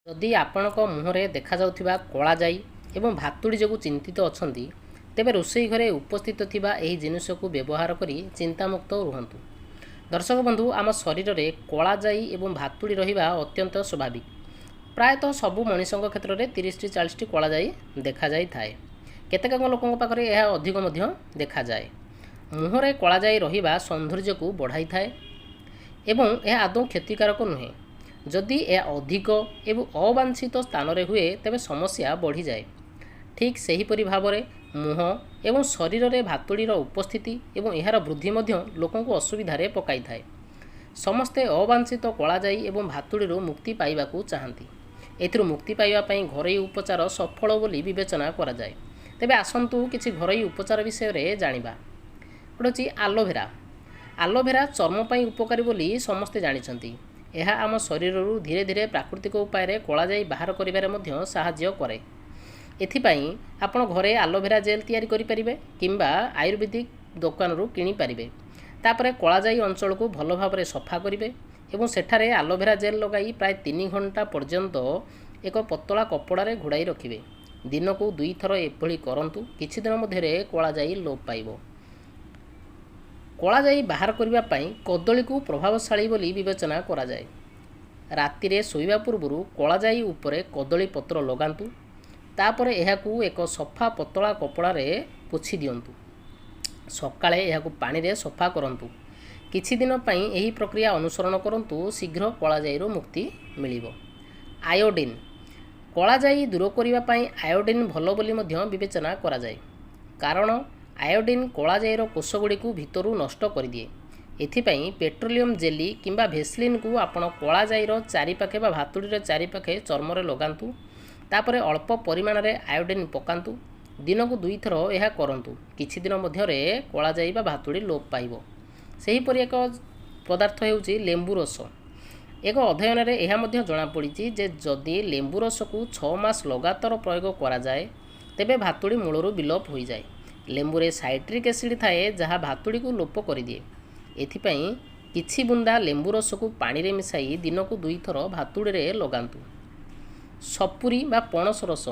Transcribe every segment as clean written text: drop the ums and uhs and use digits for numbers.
ଯଦି ଆପଣଙ୍କ ମୁହଁରେ ଦେଖାଯାଉଥିବା କଳାଜାଇ ଏବଂ ଭାତୁଡ଼ି ଯୋଗୁଁ ଚିନ୍ତିତ ଅଛନ୍ତି, ତେବେ ରୋଷେଇ ଘରେ ଉପସ୍ଥିତ ଥିବା ଏହି ଜିନିଷକୁ ବ୍ୟବହାର କରି ଚିନ୍ତାମୁକ୍ତ ରୁହନ୍ତୁ। ଦର୍ଶକ ବନ୍ଧୁ, ଆମ ଶରୀରରେ କଳାଜାଇ ଏବଂ ଭାତୁଡ଼ି ରହିବା ଅତ୍ୟନ୍ତ ସ୍ୱାଭାବିକ। ପ୍ରାୟତଃ ସବୁ ମଣିଷଙ୍କ କ୍ଷେତ୍ରରେ 30ଟି 40ଟି କଳାଜାଇ ଦେଖାଯାଇଥାଏ। କେତେକ ଲୋକଙ୍କ ପାଖରେ ଏହା ଅଧିକ ମଧ୍ୟ ଦେଖାଯାଏ। ମୁହଁରେ କଳାଜାଇ ରହିବା ସୌନ୍ଦର୍ଯ୍ୟକୁ ବଢ଼ାଇଥାଏ ଏବଂ ଏହା ଆଦୌ କ୍ଷତିକାରକ ନୁହେଁ। ଯଦି ଏହା ଅଧିକ ଏବଂ ଅବାଞ୍ଛିତ ସ୍ଥାନରେ ହୁଏ, ତେବେ ସମସ୍ୟା ବଢ଼ିଯାଏ। ଠିକ୍ ସେହିପରି ଭାବରେ ମୁହଁ ଏବଂ ଶରୀରରେ ଭାତୁଡ଼ିର ଉପସ୍ଥିତି ଏବଂ ଏହାର ବୃଦ୍ଧି ମଧ୍ୟ ଲୋକଙ୍କୁ ଅସୁବିଧାରେ ପକାଇଥାଏ। ସମସ୍ତେ ଅବାଞ୍ଛିତ କଳାଜାଇ ଏବଂ ଭାତୁଡ଼ିରୁ ମୁକ୍ତି ପାଇବାକୁ ଚାହାନ୍ତି। ଏଥିରୁ ମୁକ୍ତି ପାଇବା ପାଇଁ ଘରୋଇ ଉପଚାର ସଫଳ ବୋଲି ବିବେଚନା କରାଯାଏ। ତେବେ ଆସନ୍ତୁ କିଛି ଘରୋଇ ଉପଚାର ବିଷୟରେ ଜାଣିବା। ଗୋଟେ ହେଉଛି ଆଲୋଭେରା। ଆଲୋଭେରା ଚର୍ମ ପାଇଁ ଉପକାରୀ ବୋଲି ସମସ୍ତେ ଜାଣିଛନ୍ତି। ଏହା ଆମ ଶରୀରରୁ ଧୀରେ ଧୀରେ ପ୍ରାକୃତିକ ଉପାୟରେ କଳାଜାଇ ବାହାର କରିବାରେ ମଧ୍ୟ ସାହାଯ୍ୟ କରେ। ଏଥିପାଇଁ ଆପଣ ଘରେ ଆଲୋଭେରା ଜେଲ୍ ତିଆରି କରିପାରିବେ କିମ୍ବା ଆୟୁର୍ବେଦିକ ଦୋକାନରୁ କିଣିପାରିବେ। ତାପରେ କଳାଜାଇ ଅଞ୍ଚଳକୁ ଭଲ ଭାବରେ ସଫା କରିବେ ଏବଂ ସେଠାରେ ଆଲୋଭେରା ଜେଲ୍ ଲଗାଇ ପ୍ରାୟ 3 ଘଣ୍ଟା ପର୍ଯ୍ୟନ୍ତ ଏକ ପତଳା କପଡ଼ାରେ ଘୋଡ଼ାଇ ରଖିବେ। ଦିନକୁ ଦୁଇଥର ଏଭଳି କରନ୍ତୁ। କିଛି ଦିନ ମଧ୍ୟରେ କଳାଜାଇ ଲୋପ ପାଇବ। କଳାଜାଇ ବାହାର କରିବା ପାଇଁ କଦଳୀକୁ ପ୍ରଭାବଶାଳୀ ବୋଲି ବିବେଚନା କରାଯାଏ। ରାତିରେ ଶୋଇବା ପୂର୍ବରୁ କଳାଜାଇ ଉପରେ କଦଳୀ ପତ୍ର ଲଗାନ୍ତୁ। ତାପରେ ଏହାକୁ ଏକ ସଫା ପତଳା କପଡ଼ାରେ ପୋଛି ଦିଅନ୍ତୁ। ସକାଳେ ଏହାକୁ ପାଣିରେ ସଫା କରନ୍ତୁ। କିଛି ଦିନ ପାଇଁ ଏହି ପ୍ରକ୍ରିୟା ଅନୁସରଣ କରନ୍ତୁ, ଶୀଘ୍ର କଳାଜାଇରୁ ମୁକ୍ତି ମିଳିବ। ଆୟୋଡ଼ିନ୍। କଳାଜାଇ ଦୂର କରିବା ପାଇଁ ଆୟୋଡ଼ିନ୍ ଭଲ ବୋଲି ମଧ୍ୟ ବିବେଚନା କରାଯାଏ, କାରଣ ଆୟୋଡ଼ିନ୍ କଳାଜାଇର କୋଷଗୁଡ଼ିକୁ ଭିତରୁ ନଷ୍ଟ କରିଦିଏ। ଏଥିପାଇଁ ପେଟ୍ରୋଲିୟମ୍ ଜେଲି କିମ୍ବା ଭେସଲିନ୍କୁ ଆପଣ କଳାଜାଇର ଚାରିପାଖେ ବା ଭାତୁଡ଼ିର ଚାରିପାଖେ ଚର୍ମରେ ଲଗାନ୍ତୁ। ତାପରେ ଅଳ୍ପ ପରିମାଣରେ ଆୟୋଡ଼ିନ୍ ପକାନ୍ତୁ। ଦିନକୁ ଦୁଇଥର ଏହା କରନ୍ତୁ। କିଛି ଦିନ ମଧ୍ୟରେ କଳାଜାଇ ବା ଭାତୁଡ଼ି ଲୋପ ପାଇବ। ସେହିପରି ଏକ ପଦାର୍ଥ ହେଉଛି ଲେମ୍ବୁ ରସ। ଏକ ଅଧ୍ୟୟନରେ ଏହା ମଧ୍ୟ ଜଣାପଡ଼ିଛି ଯେ ଯଦି ଲେମ୍ବୁ ରସକୁ 6 ମାସ ଲଗାତାର ପ୍ରୟୋଗ କରାଯାଏ, ତେବେ ଭାତୁଡ଼ି ମୂଳରୁ ବିଲୋପ ହୋଇଯାଏ। ଲେମ୍ବୁରେ ସାଇଟ୍ରିକ୍ ଏସିଡ଼୍ ଥାଏ, ଯାହା ଭାତୁଡ଼ିକୁ ଲୋପ କରିଦିଏ। ଏଥିପାଇଁ କିଛି ବୁନ୍ଦା ଲେମ୍ବୁ ରସକୁ ପାଣିରେ ମିଶାଇ ଦିନକୁ ଦୁଇଥର ଭାତୁଡ଼ିରେ ଲଗାନ୍ତୁ। ସପୁରୀ ବା ପଣସ ରସ।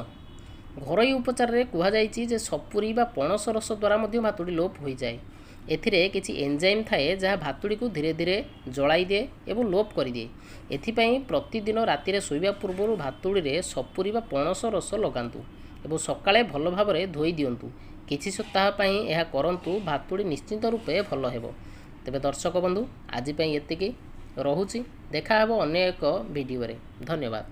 ଘରୋଇ ଉପଚାରରେ କୁହାଯାଇଛି ଯେ ସପୁରୀ ବା ପଣସ ରସ ଦ୍ୱାରା ମଧ୍ୟ ଭାତୁଡ଼ି ଲୋପ ହୋଇଯାଏ। ଏଥିରେ କିଛି ଏନ୍ଜାଇମ୍ ଥାଏ, ଯାହା ଭାତୁଡ଼ିକୁ ଧୀରେ ଧୀରେ ଜଳାଇ ଦିଏ ଏବଂ ଲୋପ କରିଦିଏ। ଏଥିପାଇଁ ପ୍ରତିଦିନ ରାତିରେ ଶୋଇବା ପୂର୍ବରୁ ଭାତୁଡ଼ିରେ ସପୁରୀ ବା ପଣସ ରସ ଲଗାନ୍ତୁ ଏବଂ ସକାଳେ ଭଲ ଭାବରେ ଧୋଇ ଦିଅନ୍ତୁ। କିଛି ସପ୍ତାହ ପାଇଁ ଏହା କରନ୍ତୁ, ଭାତୁଡ଼ି ନିଶ୍ଚିତ ରୂପେ ଭଲ ହେବ। ତେବେ ଦର୍ଶକ ବନ୍ଧୁ, ଆଜି ପାଇଁ ଏତିକି ରହୁଛି। ଦେଖା ହେବ ଅନ୍ୟ ଏକ ଭିଡ଼ିଓରେ। ଧନ୍ୟବାଦ।